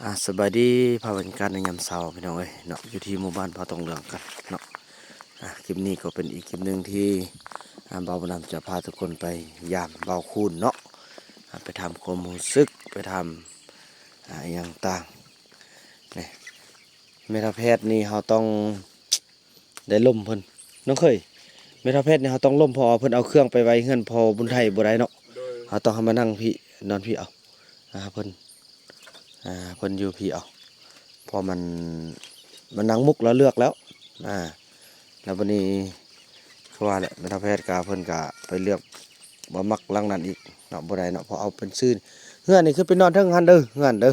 ອາ ສະບາຍດີ ພາບບັນຍາກາດໃນຍາມເຊົ້າພີ່ນ້ອງເອີຍເນາະ ຢູ່ທີ່ໝູ່ບ້ານເຜົ່າຕອງເຫຼືອງກັນເນາະ. ອາ ຄລິບນີ້ກໍເປັນອີກຄລິບໜຶ່ງທີ່ ອາ ບ່າວບຸນນຳຈະພາທຸກຄົນໄປຢາມບ່າວຄູນເນາະ ອາ ໄປຖາມຄວາມຮູ້ສຶກ ໄປຖາມ ອາ ອີ່ຫຍັງຕ່າງ. ນີ້ ແມ່ເຖົ້າແພດນີ້ເຮົາຕ້ອງ ໄດ້ລົມເພິ່ນ ນ້ອງເຂີຍ. ແມ່ເຖົ້າແພດນີ້ເຮົາຕ້ອງລົມ ເພາະວ່າເພິ່ນເອົາເຄື່ອງໄປໄວ້ເຮືອນພໍ່ບຸນໄທບໍ່ໄດ້ເນາະ. ໂດຍ ເຮົາຕ້ອງໃຫ້ມານັ່ງພີ້ ນອນພີ້ເອົາ. ອາ ເພິ່ນ ອາ ເພິ່ນຢູ່ພີ້ເອົາ ເພາະມັນ ມັນນັ່ງມຸກແລ້ວ ເລືອກແລ້ວ. ອາ ແລ້ວບັດນີ້ຄືວ່າແຫຼະ ແມ່ເຖົ້າແພດກະ ເພິ່ນກະໄປເລືອກວ່າມັກຫຼັງນັ້ນອີກເນາະ ບໍ່ໄດ້ເນາະ ເພາະເອົາເປັນຊື່. ເຮືອນນີ້ຄືໄປນອນເທິງຫັ້ນເດີ ເຮືອນເດີ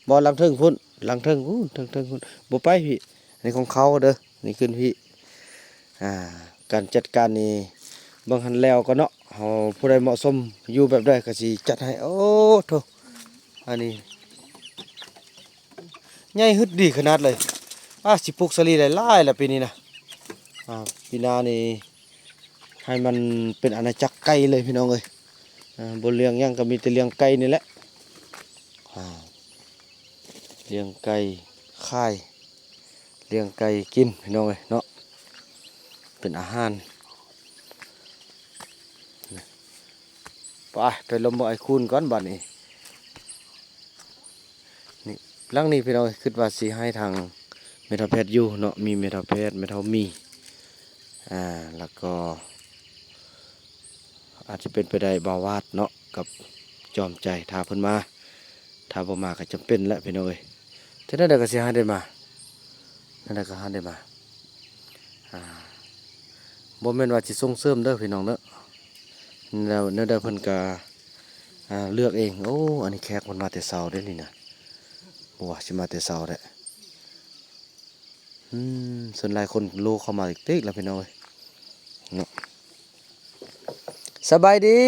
ບໍ່ ຫຼັງເທິງພຸ້ນ ຫຼັງເທິງພຸ້ນ ເທິງໆ ພຸ້ນ ບໍ່ໄປພີ້. ອັນນີ້ຂອງເຂົາເດີ ນີ້ຂຶ້ນພີ້. ອາ ການຈັດການນີ້ເບິ່ງຫັ້ນແລ້ວກ່ອນເນາະ ເຮົາຜູ້ໃດເໝາະສົມຢູ່ແບບໃດກໍຊິຈັດໃຫ້. ໂອ້ໂທ້ ອັນນີ້ໃຫຍ່ຮຶດດີຂະໜາດເລີຍ. ອາ ຊິປູກສາລີໄດ້ຫຼາຍແລ້ວປີນີ້ນະ. ອາ ປີໜ້ານີ້ໃຫ້ມັນເປັນອານາຈັກໄກ່ເລີຍພີ່ນ້ອງເອີຍ. ອາ ບໍ່ລ້ຽງຫຍັງກໍມີແຕ່ລ້ຽງໄກ່ນີ້ແຫຼະ. ອາ ລ້ຽງໄກ່ຂາຍ ລ້ຽງໄກ່ກິນພີ່ນ້ອງເອີຍເນາະ ເປັນອາຫານ. ໄປ ໄປລົມເບິ່ງອ້າຍຄູນກ່ອນບາດນີ້. ນີ້ ຫຼັງນີ້ພີ່ນ້ອງເອີຍ ຄິດວ່າຊິໃຫ້ທາງແມ່ເຖົ້າແພດຢູ່ເນາະ ມີແມ່ເຖົ້າແພດ ແມ່ເຖົ້າມີ ອາ ແລ້ວກໍ ອາດຈະເປັນໄປໄດ້ບ່າວວາດເນາະ ກັບຈອມໃຈ ຖ້າເພິ່ນມາ ຖ້າບໍ່ມາກໍຈຳເປັນແຫຼະພີ່ນ້ອງເອີຍ. ຈັ່ງໃດກໍຊິຫາໄດ້ມາ ຈັ່ງໃດກໍຫາໄດ້ມາ. ອາ ບໍ່ແມ່ນວ່າຊິສົ່ງເສີມເດີພີ່ນ້ອງເດີ ແນວ ແນວໃດເພິ່ນກໍ ອາ ເລືອກເອງ. ໂອ້ ອັນນີ້ແຂກເພິ່ນມາແຕ່ເຊົ້າເດ້ນີ້ນະ ບໍ່ວ່າຊິມາແຕ່ເຊົ້າແທ້. ອືມ ສ່ວນຫຼາຍຄົນໂລເຂົ້າມາຕິກໆ ແລ້ວພີ່ນ້ອງເອີຍເນາະ. ສະບາຍດີ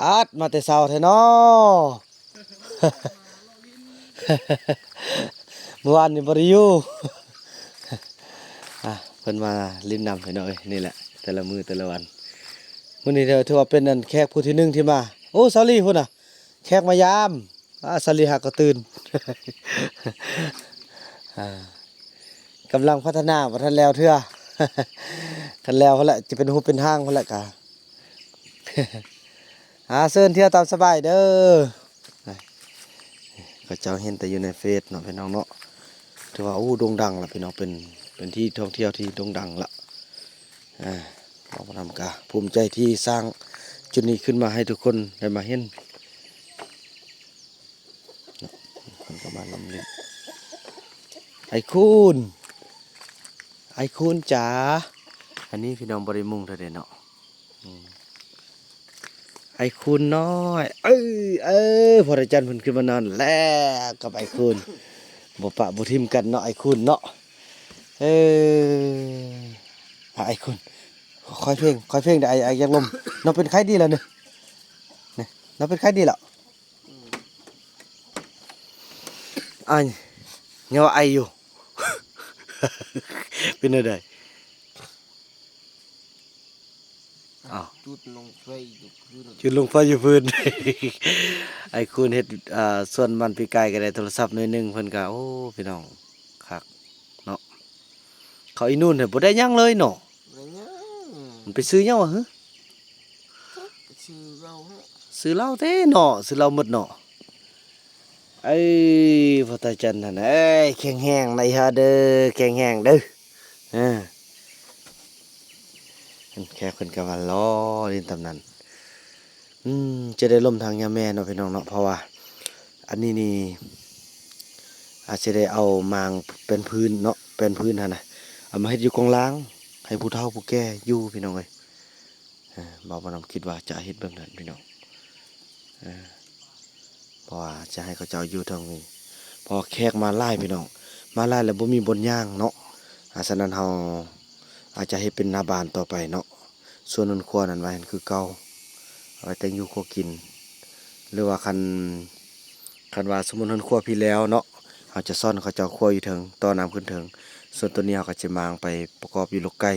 ອາດ ມາແຕ່ເຊົ້າແທ້ເນາະ. ມື້ວານນີ້ບໍ່ໄດ້ຢູ່. ອາ ເພິ່ນມາຫຼິ້ນນຳພີ່ນ້ອງເອີຍ ນີ້ແຫຼະ ແຕ່ລະມື້ແຕ່ລະວັນ. ມື້ນີ້ຖືວ່າເປັນອັນແຂກຜູ້ທີໜຶ່ງທີ່ມາ. ໂອ້ ສາວລີພຸ້ນນະ ແຂກມາຢາມ. ອາ ສາລີຫາກໍຕື່ນ ອາ ກຳລັງພັດທະນາ ບໍ່ທັນແລ້ວເທື່ອ. ຄັນແລ້ວພຸ້ນແຫຼະ ຈະເປັນຮູບເປັນຮ່າງພຸ້ນແຫຼະກະ. ອາ ເຊີນທ່ຽວຕາມສະບາຍເດີ. ເຂົາເຈົ້າເຫັນແຕ່ຢູ່ໃນເຟສເນາະພີ່ນ້ອງເນາະ. ຖືວ່າ ໂອ້ ໂດ່ງດັງລະພີ່ນ້ອງ ເປັນ ເປັນທີ່ທ່ອງທ່ຽວທີ່ໂດ່ງດັງລະ. ອາ ເຮົານຳກະພູມໃຈທີ່ສ້າງຈຸດນີ້ຂຶ້ນມາໃຫ້ທຸກຄົນໄດ້ມາເຫັນ. ເພິ່ນກໍມາລຳຫຼິ້ນ. ອ້າຍຄູນ ອ້າຍຄູນຈ໋າ ອັນນີ້ພີ່ນ້ອງບໍ່ໄດ້ມຸງເທື່ອເດເນາະ. ອືມ ອ້າຍຄູນນ້ອຍ ເອີ ເອີ ພໍ່ຕາຈັນເພິ່ນຂຶ້ນມານອນແລ້ວກັບອ້າຍຄູນ ບໍ່ປະບໍ່ຖິ້ມກັນເນາະ ອ້າຍຄູນເນາະ. ເອີ ອາ ອ້າຍຄູນ ຄ່ອຍເພງ ຄ່ອຍເພງເດີ ອ້າຍ ອ້າຍຢາກລົມ. ນ້ອງເປັນໄຂ້ດີແລ້ວນີ້ ນີ້ ນ້ອງເປັນໄຂ້ດີແລ້ວ. ອາ ຍັງວ່າໄອຢູ່ ເປັນແນວໃດ? ອ້າວ ຈຸດລົງໄຟຢູ່ພື້ນ ຈຸດລົງໄຟຢູ່ພື້ນ. ອ້າຍຄູນເຮັດ ອ່າ ສວນມັນປີກາຍກໍໄດ້ໂທລະສັບໜ້ອຍໜຶ່ງ ເພິ່ນກໍ ໂອ້ ພີ່ນ້ອງ ຄັກເນາະ. ເຂົາອີ່ນູນຫັ້ນບໍ່ໄດ້ຫຍັງເລີຍເນາະ ບໍ່ໄດ້ຫຍັງ. ມັນໄປຊື້ຫຍັງວະຫື? ຊື້ເຫຼົ້າ ຊື້ເຫຼົ້າແທ້ເນາະ ຊື້ເຫຼົ້າໝົດເນາະ. ເອີຍ ພໍ່ຕາຈັນຫັ້ນ ເອີຍ ແຂງແຮງໄດ໋ເດີ ແຂງແຮງເດີ. ເອີ ແຂກເພິ່ນກໍວ່າລໍຫຼິ້ນຕຳນັ້ນ. ອືມ ຈະໄດ້ລົມທາງຍາແມ່ເນາະ ພີ່ນ້ອງເນາະ ເພາະວ່າອັນນີ້ນີ້ ອາດຊິໄດ້ເອົາມາງແປ້ນພື້ນເນາະ ແປ້ນພື້ນຫັ້ນນະ ເອົາມາເຮັດຢູ່ກອງລ່າງ ໃຫ້ຜູ້ເຖົ້າຜູ້ແກ່ຢູ່ ພີ່ນ້ອງເອີຍ. ເອີ ບ່າວບຸນນຳຄິດວ່າຈະເຮັດແບບນັ້ນພີ່ນ້ອງ ເອີ ເພາະວ່າຈະໃຫ້ເຂົາເຈົ້າຢູ່ເທິງນີ້ ເພາະວ່າແຂກມາຫຼາຍພີ່ນ້ອງ ມາຫຼາຍແລ້ວບໍ່ມີບ່ອນຍ່າງເນາະ. ອາ ສະນັ້ນເຮົາອາດຈະເຮັດເປັນໜ້າບ້ານຕໍ່ໄປເນາະ ສ່ວນເຮືອນຄົວນັ້ນໄວ້ຫັ້ນຄືເກົ່າ ເອົາໄວ້ແຕ່ງຢູ່ຄົວກິນ ຫຼືວ່າຄັນ ຄັນວ່າສົມມຸດເຮືອນຄົວພີ້ແລ້ວເນາະ ເຮົາຈະຊ່ອນເຂົາເຈົ້າຄົວຢູ່ເທິງ ຕໍ່ນ້ຳຂຶ້ນເທິງ ສ່ວນໂຕນີ້ເຮົາກໍຈະມາງໄປປະກອບຢູ່ລົກໄກ່.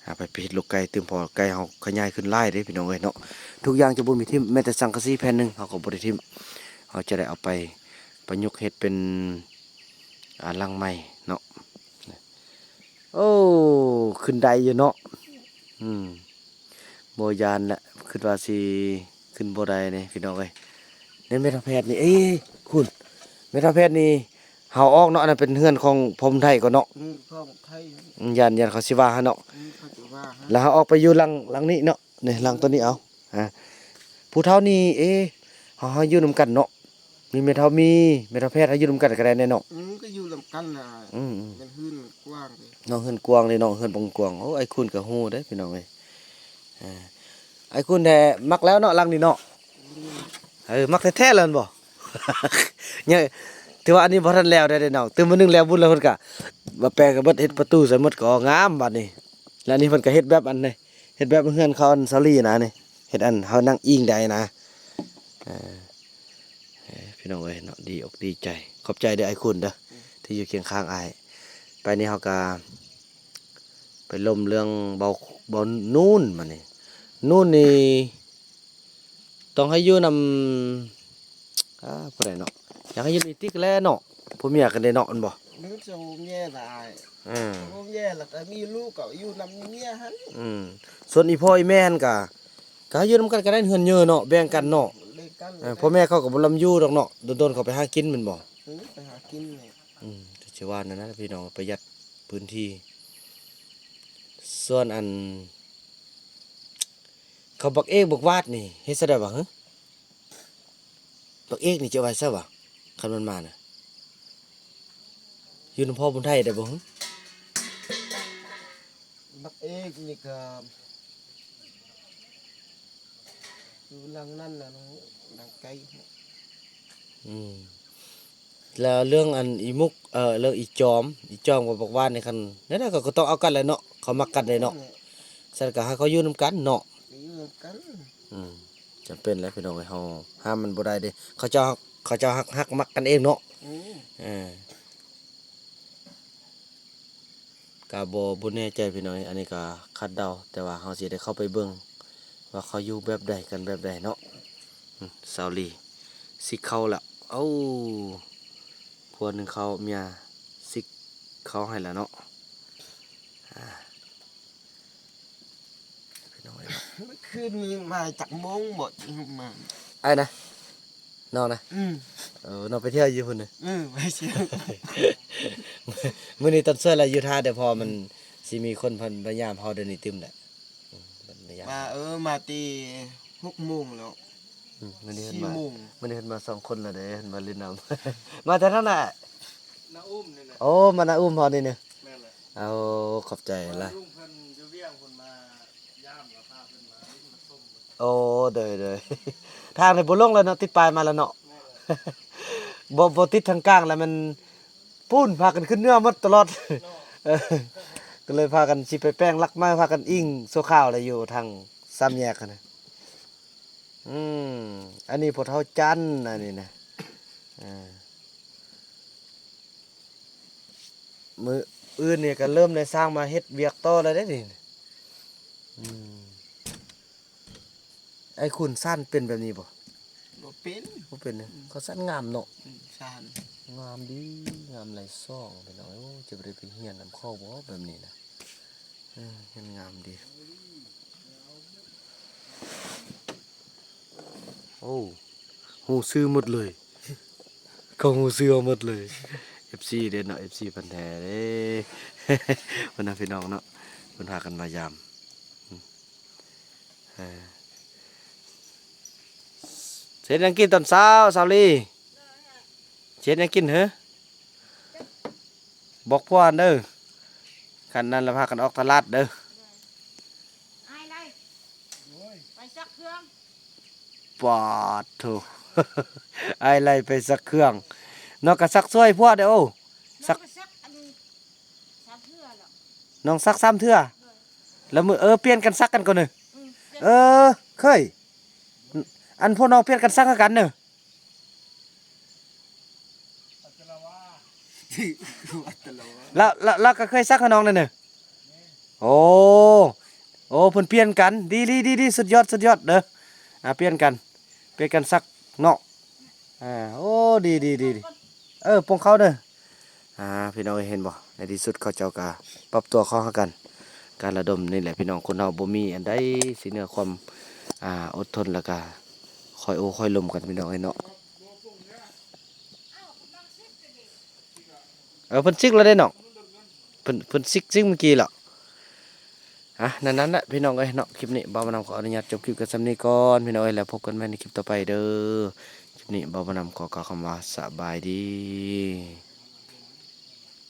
ເອົາໄປ ໄປເຮັດລູກໄກ່ຕື່ມ ເພາະວ່າໄກ່ເຮົາຂະຫຍາຍຂຶ້ນຫຼາຍເດ້ພີ່ນ້ອງເອີຍເນາະ. ທຸກຢ່າງຈະບໍ່ມີຖິ້ມ ແມ້ແຕ່ສັງກະສີແຜ່ນໜຶ່ງເຮົາກໍບໍ່ໄດ້ຖິ້ມ. ເຮົາຈະໄດ້ເອົາໄປປະຍຸກເຮັດເປັນ ອ່າ ຫຼັງໃໝ່ເນາະ. ໂອ້ ຂຶ້ນໄດ້ຢູ່ເນາະ. ອືມ ບໍ່ຢ້ານແຫຼະ ຄິດວ່າຊິຂຶ້ນບໍ່ໄດ້ເດ້ພີ່ນ້ອງເອີຍ. ໃນແມ່ນເຖົ້າແພດນີ້ ເອີ ຄຸນ ແມ່ນເຖົ້າແພດນີ້ ເຮົາອອກເນາະ. ອັນນັ້ນເປັນເຮືອນຂອງພໍ່ບຸນໄທກ່ອນເນາະ. ອືມ ຂອງໄທ. ອືມ ຢ້ານ ຢ້ານເຂົາຊິວ່າເຮົາເນາະ. ອືມ ເຂົາຈະວ່າເຮົາ. ແລ້ວເຮົາອອກໄປຢູ່ຫຼັງ ຫຼັງນີ້ເນາະ. ນີ້ ຫຼັງໂຕນີ້ເອົາ. ອ່າ ຜູ້ເຖົ້ານີ້ ເອ ເຮົາ ເຮົາຢູ່ນຳກັນເນາະ. ມີແມ່ເຖົ້າມີ ແມ່ເຖົ້າແພດ ເຮົາຢູ່ນຳກັນກໍໄດ້ແດ່ເນາະ. ອືມ ກໍຢູ່ນຳກັນນະ. ອືມໆ ແມ່ນເຮືອນມັນກວ້າງເດ້. ເນາະ ເຮືອນກວ້າງເດ້ເນາະ ເຮືອນປອງກວາງ. ໂອ້ ອ້າຍຄຸນກໍຮູ້ເດ້ພີ່ນ້ອງເອີຍ. ອ່າ ອ້າຍຄຸນແທ້ມັກແລ້ວເນາະ ຫຼັງນີ້ເນາະ. ອືມ ເອີ ມັກແທ້ໆ ແລ້ວແມ່ນບໍ່? ຍັງ ຖືວ່າອັນນີ້ບໍ່ທັນແລ້ວໄດ້ເດ້ນ້ອງ. ຕື່ມມື້ໜຶ່ງແລ້ວບຸນແລ້ວ ເພິ່ນກະມາແປງກັນເບິດ ເຮັດປະຕູໃສ່ໝົດ ກໍງາມບາດນີ້. ແລ້ວອັນນີ້ເພິ່ນກະເຮັດແບບອັນນີ້ ເຮັດແບບເຮືອນເຂົາອັນສາລີນະນີ້ ເຮັດອັນເຮົານັ່ງອີງໄດ້ນະ. ເອີ ເອີ ພີ່ນ້ອງເອີຍເນາະ ດີອົກດີໃຈ. ຂອບໃຈເດີອ້າຍຄຸນເດີ ອືມ ທີ່ຢູ່ຄຽງຂ້າງອ້າຍ. ໄປນີ້ເຮົາກະໄປລົມເລື່ອງເບົາ ເບົານູນມານີ້. ນູນນີ້ຕ້ອງໃຫ້ຢູ່ນຳ ອ່າ ຜູ້ໃດເນາະ ຢາກໃຫ້ຢູ່ນຳອີຕິກແຫຼະເນາະ ຜົວເມຍກັນເດ້ເນາະ ແມ່ນບໍ່? ໜຶ່ງສອງແມ່ນອ້າຍ. ອືມ ສອງແມ່ນ ແລ້ວກໍມີລູກກໍຢູ່ນຳເມຍຫັ້ນ. ອືມ ສ່ວນອີພໍ່ອີແມ່ຫັ້ນກະ ກະຢູ່ນຳກັນກໍໄດ້ ເຮືອນເຍີເນາະ ແບ່ງກັນເນາະ. ແບ່ງກັນ. ເອີ ພໍ່ແມ່ເຂົາກໍບໍ່ລຳຢູ່ດອກເນາະ ດົນໆ ເຂົາໄປຫາກິນແມ່ນບໍ່? ເອີ ໄປຫາກິນແຫຼະ. ອືມ ກໍຊິວ່ານັ້ນນະພີ່ນ້ອງ ປະຢັດພື້ນທີ່. ສ່ວນອັນ ເຂົາບັກເອກບັກຫວາດນີ້ເຮັດຊະໄດວະ? ຫື ບັກເອກນີ້ຈະເອົາໄວ້ໃສວະ ຄັນມັນມານະ? ຢູ່ນຳພໍ່ບຸນໄທໄດ້ບໍ່? ຫື ບັກເອກນີ້ກໍຢູ່ຫຼັງນັ້ນແຫຼະເນາະ ຫຼັງໄກ. ອືມ ແລ້ວເລື່ອງອັນອີມຸກ ເອີ ເລື່ອງອີຈອມ ອີຈອມກັບບັກຫວາດນີ້ ຄັນແນວໃດກໍ ກໍຕ້ອງເອົາກັນແຫຼະເນາະ ເຂົາມັກກັນເດ້ເນາະ. ແມ່ນແຫຼະ. ຊັ້ນກໍໃຫ້ເຂົາຢູ່ນຳກັນເນາະ ຢູ່ນຳກັນ. ອືມ ຈຳເປັນແຫຼະພີ່ນ້ອງເອີຍ ເຮົາຫ້າມມັນບໍ່ໄດ້ເດ້ ເຂົາເຈົ້າ ເຂົາເຈົ້າຮັກ ຮັກມັກກັນເອງເນາະ. ອືມ ເອີ ກະບໍ່ ບໍ່ແນ່ໃຈພີ່ນ້ອງເອີຍ ອັນນີ້ກະຄາດເດົາ ແຕ່ວ່າເຮົາຊິໄດ້ເຂົ້າໄປເບິ່ງວ່າເຂົາຢູ່ແບບໃດ ກັນແບບໃດເນາະ. ອືມ ສາວລີຊິເຂົ້າລະ ເອົາ ຜົວໜຶ່ງເຂົ້າ ເມຍຊິເຂົ້າໃຫ້ລະເນາະ. ອ່າ ພີ່ນ້ອງເອີຍ ເມື່ອຄືນນີ້ມາຈັກໂມງບໍ່? ມາ ອ້າຍນະ ນ້ອງນະ? ອືມ ເອີ ນ້ອງໄປທ່ຽວຢູ່ພຸ້ນນະ? ເອີ ໄປທ່ຽວ. ມື້ນີ້ຕ້ອງຊ່ວຍລະຢູ່ຖ້າເດີ ເພາະວ່າມັນ ອືມ ຊິມີຄົນເພິ່ນມາຢາມເຮົາດຽວນີ້ຕື່ມແຫຼະ. ອືມ ເພິ່ນມາຢາມ ມາ ເອີ ມາແຕ່ຫົກໂມງແລ້ວ. ອືມ ມື້ນີ້ເພິ່ນມາ ສີ່ໂມງ ມື້ນີ້ເພິ່ນມາສອງຄົນລະເດ້ ເພິ່ນມາຫຼິ້ນນຳ. ມາແຕ່ທາງໃດ? ນາອຸ້ມນີ້ແຫຼະ. ໂອ້ ມານາອຸ້ມເຮົານີ້ນະ. ແມ່ນແຫຼະ. ໂອ້ ຂອບໃຈຫຼາຍ. ລຸງເພິ່ນຢູ່ວຽງ ເພິ່ນມາຢາມ ລະພາເພິ່ນມາຫຼິ້ນມາຊົມ. ໂອ້ ໂດຍໆ. ທາງນີ້ບໍ່ລົງແລ້ວເນາະ ຕິດປ້າຍມາແລ້ວເນາະ. ແມ່ນແຫຼະ. ບໍ່ ບໍ່ຕິດທາງກາງແລ້ວ ແມ່ນປູນພາກັນຂຶ້ນເໜືອໝົດຕະຫຼອດເນາະ. ເອີ ກໍເລີຍພາກັນຊິໄປແປງຫຼັກໃໝ່ ພາກັນອີງຊົ່ວຄາວແຫຼະ ຢູ່ທາງສາມແຍກຫັ້ນນະ. ອືມ ອັນນີ້ພໍ່ເຖົ້າຈັນ ອັນນີ້ນະ. ເອີ ມື້ອື່ນນີ້ກໍເລີ່ມໄດ້ຊ່າງມາເຮັດວຽກຕໍ່ແລ້ວເດ້ນີ້. ອືມ ອ້າຍຄຸນ ສານເປັນແບບນີ້ບໍ່? ບໍ່ເປັນ ບໍ່ເປັນເນາະ. ອືມ ເຂົາສານງາມເນາະ. ອືມ ສານງາມດີ ງາມຫຼາຍຊ່ອງ ພີ່ນ້ອງ. ໂອ້ ຈະບໍ່ໄດ້ໄປຮຽນນຳເຂົາບໍ່ແບບນີ້ນະ? ເອີ ເຮັດງາມດີ. ໂອ້ ຮູ້ຊື່ໝົດເລີຍ ເຂົາຮູ້ຊື່ເຮົາໝົດເລີຍ. ເອັຟຊີເດ້ເນາະ ເອັຟຊີພັນແທ້ເດ້. ເພິ່ນນະພີ່ນ້ອງເນາະ ເພິ່ນພາກັນມາຢາມ. ເອີ ເຮັດຫຍັງກິນຕອນເຊົ້າ ສາວລີ? ເຮັດຫຍັງກິນເຮີ? ບອກຜົວຫັ້ນເດີ ຄັນນັ້ນລະພາກັນອອກຕະຫຼາດເດີ. ອ້າຍໄລ່ໄປຊັກເຄື່ອງ. ປາດໂທ້ ອ້າຍໄລ່ໄປຊັກເຄື່ອງ. ນ້ອງກໍຊັກຊ່ວຍຜົວເດີ. ໂອ້ ຊັກ ນ້ອງກໍຊັກອັນສາມເທື່ອແລ້ວ. ນ້ອງຊັກສາມເທື່ອ. ໂດຍ. ລະມື້ ເອີ ປ່ຽນກັນຊັກກັນກ່ອນເດີ. ອືມ ເອີ ເຄີຍ ອັນພວກນ້ອງປ່ຽນກັນຊັກຄືກັນເດີ. ລະ ລະ ລະກໍເຄີຍຊັກໃຫ້ນ້ອງແລ້ວເດີ. ໂອ້ ໂອ້ ເພິ່ນປ່ຽນກັນ ດີໆໆໆ ສຸດຍອດ ສຸດຍອດເດີ. ອ່າ ປ່ຽນກັນ ປ່ຽນກັນສັກເນາະ. ອ່າ ໂອ້ ດີໆໆ ເອີ ປົງເຂົ້າເດີ. ອ່າ ພີ່ນ້ອງເຫັນບໍ່ ໃນທີ່ສຸດເຂົາເຈົ້າກະປັບຕົວເຂົ້າຫາກັນ. ການລະດົມນີ້ແຫຼະພີ່ນ້ອງ ຄົນເຮົາບໍ່ມີອັນໃດຊິເໜືອຄວາມ ອ່າ ອົດທົນ ແລ້ວກະຄ່ອຍໂອ້ຄ່ອຍລົມກັນພີ່ນ້ອງເອີຍເນາະ. ເອີ ເພິ່ນຊິກແລ້ວເດ້ນ້ອງ ເພິ່ນ ເພິ່ນຊິກ ຊິກເມື່ອກີ້ແລ້ວ. ອ່ະ ນັ້ນ ນັ້ນແຫຼະພີ່ນ້ອງເອີຍເນາະ. ຄລິບນີ້ບ່າວບຸນນຳຂໍອະນຸຍາດຈົບຄລິບກັນສ່ຳນີ້ກ່ອນພີ່ນ້ອງເອີຍ ແລ້ວພົບກັນໃໝ່ໃນຄລິບຕໍ່ໄປເດີ. ຄລິບນີ້ບ່າວບຸນນຳຂໍກ່າວຄຳວ່າສະບາຍດີ.